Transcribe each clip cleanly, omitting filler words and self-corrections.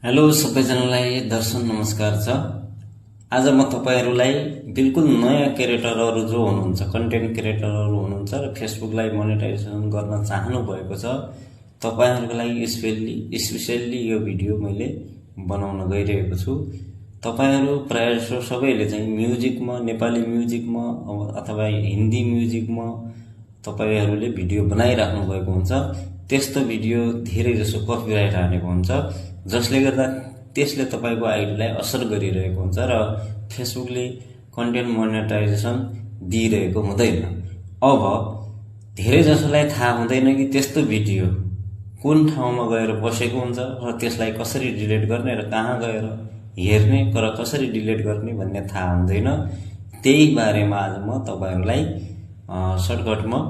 Hello सबैजनालाई दर्शन नमस्कार छ। आज म तपाईहरुलाई बिल्कुल नयाँ क्रिएटरहरु जो हुनुहुन्छ, कन्टेन्ट क्रिएटरहरु हुनुहुन्छ र फेसबुकलाई मोनेटाइजेसन गर्न चाहनु भएको छ, तपाईहरुको लागि स्पेशली यो भिडियो मैले बनाउन गइरहेको छु। तपाईहरु प्रायः सबैले चाहिँ म्युजिकमा, नेपाली म्युजिकमा अथवा हिन्दी म्युजिकमा तपाईहरुले भिडियो बनाइराख्नु भएको हुन्छ। त्यस्तो भिडियो धेरै जसो कपिराइट हानेको हुन्छ, जसले गर्दा त्यसले तपाईको आइडीलाई असर गरिरहेको हुन्छ र फेसबुकले कन्टेन्ट मोनेटाइजेसन दिइरहेको हुँदैन। अब धेरै जसोलाई थाहा हुँदैन कि त्यस्तो भिडियो कुन ठाउँमा गएर बसेको हुन्छ र त्यसलाई कसरी डिलिट गर्ने र कहाँ गएर हेर्ने र कसरी डिलिट गर्ने भन्ने थाहा हुँदैन। त्यही बारेमा आज म तपाईहरुलाई सर्टकटमा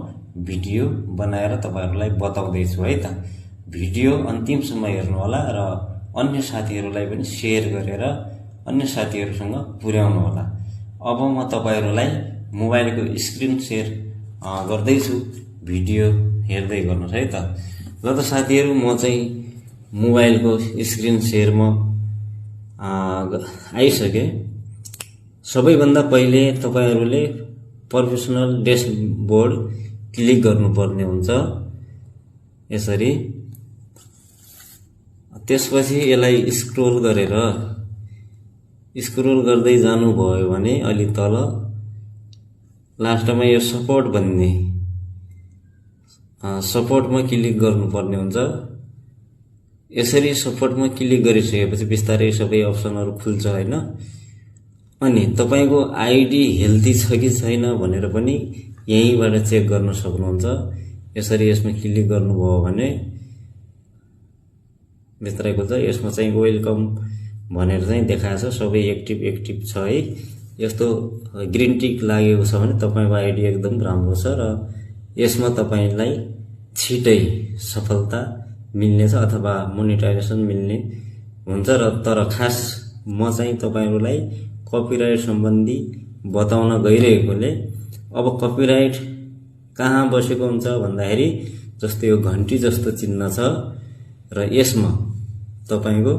भिडियो बनाएर तपाईहरुलाई बताउँदै छु है त। भिडियो अन्तिमसम्म हेर्नु होला र अन्य साथीहरुलाई पनि शेयर गरेर अन्य साथीहरुसँग पुर्याउनु होला। अब म तपाईहरुलाई मोबाइलको स्क्रिन शेयर गर्दै छु, भिडियो हेर्दै गर्नुस् है त। ल त साथीहरु, म चाहिँ मोबाइलको स्क्रिन शेयरमा आइसके। सबैभन्दा पहिले तपाईहरुले प्रोफेसनल डैशबोर्ड क्लिक गर्नुपर्ने हुन्छ यसरी। त्यसपछि यसलाई स्क्रोल गर्दै जानुभयो भने अलि तल लास्टमा यो सपोर्टमा क्लिक गर्नुपर्ने हुन्छ। यसरी सपोर्टमा क्लिक गरिसकेपछि बिस्तारै सबै अप्सनहरु खुल्छ हैन। अनि तपाईको आईडी हेल्दी छ कि छैन भनेर पनि यहीबाट चेक गर्न सक्नुहुन्छ। यसरी यसमा क्लिक गर्नुभयो भने बिस्तारै खुल्छ। यसमा चाहिँ वेलकम भनेर चाहिँ देखाएको छ, सबै एक्टिभ छ है। यस्तो ग्रीन टिक लागेको छ भने तपाईको आईडी एकदम राम्रो छ र यसमा तपाईलाई छिटै सफलता मिल्नेछ अथवा मोनेटाइजेसन मिल्ने हुन्छ र तर खास म चाहिँ तपाईहरुलाई कपिराइट सम्बन्धी बताउन गइरहेकोले अब कपिराइट कहाँ बसेको हुन्छ भन्दाखेरि जस्तो यो घण्टी जस्तो चिन्ह छ र यसमा तपाईको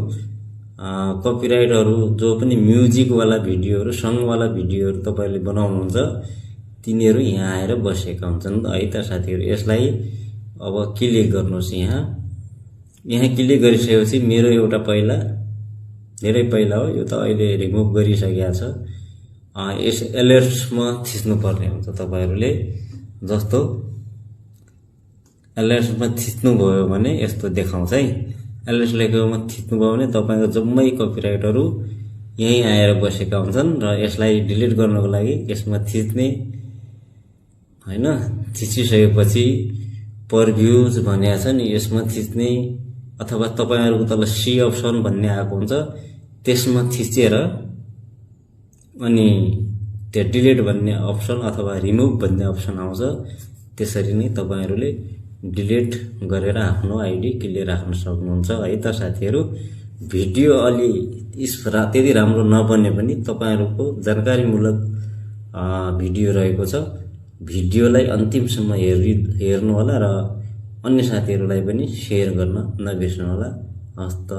कपिराइटहरु जो पनि म्युजिक वाला भिडियोहरु, सङ वाला भिडियोहरु तपाईले बनाउनुहुन्छ तिनीहरु यहाँ आएर बसेका हुन्छन् है त साथीहरु। यसलाई अब क्लिक गर्नुस्। यहाँ क्लिक गरिसकेपछि मेरो एउटा धेरै पहिला हो, यो त अहिले रिमुभ गरिसकेको छ। यस अलर्ट्समा थिच्नु पर्ने हुन्छ तपाईहरुले। जस्तो अलर्ट्समा थिच्नु भयो भने यस्तो देखाउँछ है। अलर्ट्स लेखेकोमा थिच्नु भयो भने तपाईको जम्मै कपिराइटहरु यही आएर बसेका हुन्छन् र यसलाई डिलिट गर्नको लागि यसमा थिच्ने हैन। थिचिसकेपछि पर भ्यूज भनेको छ नि, यसमा थिच्ने अथवा तपाईहरुको तल सी अप्सन भन्ने आएको हुन्छ, त्यसमा थिचेर अनि त्यो डिलिट भन्ने अप्सन अथवा रिमुभ भन्ने अप्सन आउँछ। त्यसरी नै तपाईहरुले डिलिट गरेर आफ्नो आईडी क्लियर राख्न सक्नुहुन्छ है त साथीहरु। भिडियो अलि त्यति राम्रो नबने पनि तपाईहरुको जानकारीमूलक भिडियो रहेको छ। भिडियोलाई अन्तिमसम्म हेर्नु होला र अन्य साथीहरुलाई पनि शेयर गर्न नबिर्सनु होला। हस्त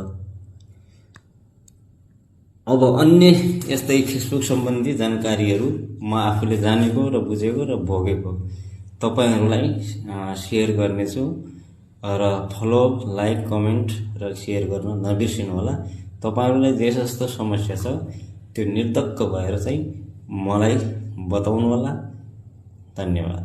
अब अन्य यस्तै फेसबुक सम्बन्धी जानकारीहरु म आफूले जानेको र बुझेको र भोगेको तपाईहरुलाई शेयर गर्नेछु र फलो, लाइक, कमेन्ट र शेयर गर्न नबिर्सनु होला। तपाईहरुलाई जे जस्तो समस्या छ त्यो निर्धक्क भएर चाहिँ मलाई बताउनु होला। धन्यवाद।